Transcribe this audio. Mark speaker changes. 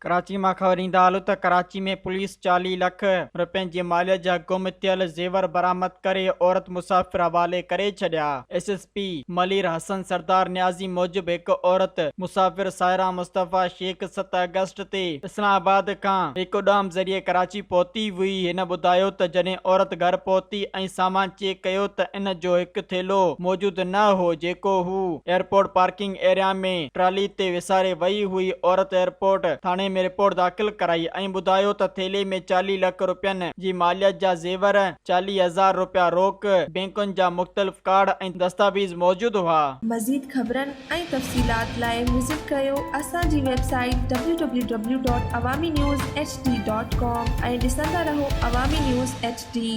Speaker 1: ڪراچي مان خبر ايندا هلو ته ڪراچي ۾ پوليس 40 لک رپين جي ماليت جا گم ٿيل زيور برآمد ڪري عورت مسافر حوالي ڪري ڇڏيا. S S P Malir Hassan Sardar Niazi موجب هڪ عورت مسافر سائره مصطفيٰ شيخ ست آگسٽ تي اسلام آباد کان هڪ اڏام ذريعي ڪراچي پهتي هئي. هن ٻڌايو ته جڏهن عورت گهر پهتي ۽ سامان چيڪ ڪيو ته ان جو هڪ ٿيلهو موجود نه هو جيڪو هو ايئرپورٽ پارڪنگ ايريا ۾ ٽرالي تي وساري وئي هئي. عورت ايئرپورٽ ٿاڻي ۾ رپورٽ داخل ڪرائي ۽ ٻڌايو ته ٿيلهي ۾ 40 لک رپين جي ماليت جا زيور، 40,000 رپيا روڪ، بينڪن جا مختلف ڪارڊ ۽ دستاويز موجود هئا.
Speaker 2: مزيد خبرن ۽ تفصيلات لاء وزٽ ڪريو اسان جي website W W W dot Awami news H D dot com ۽ ڏسندا رهو عوامي نيوز ايڇ ڊي.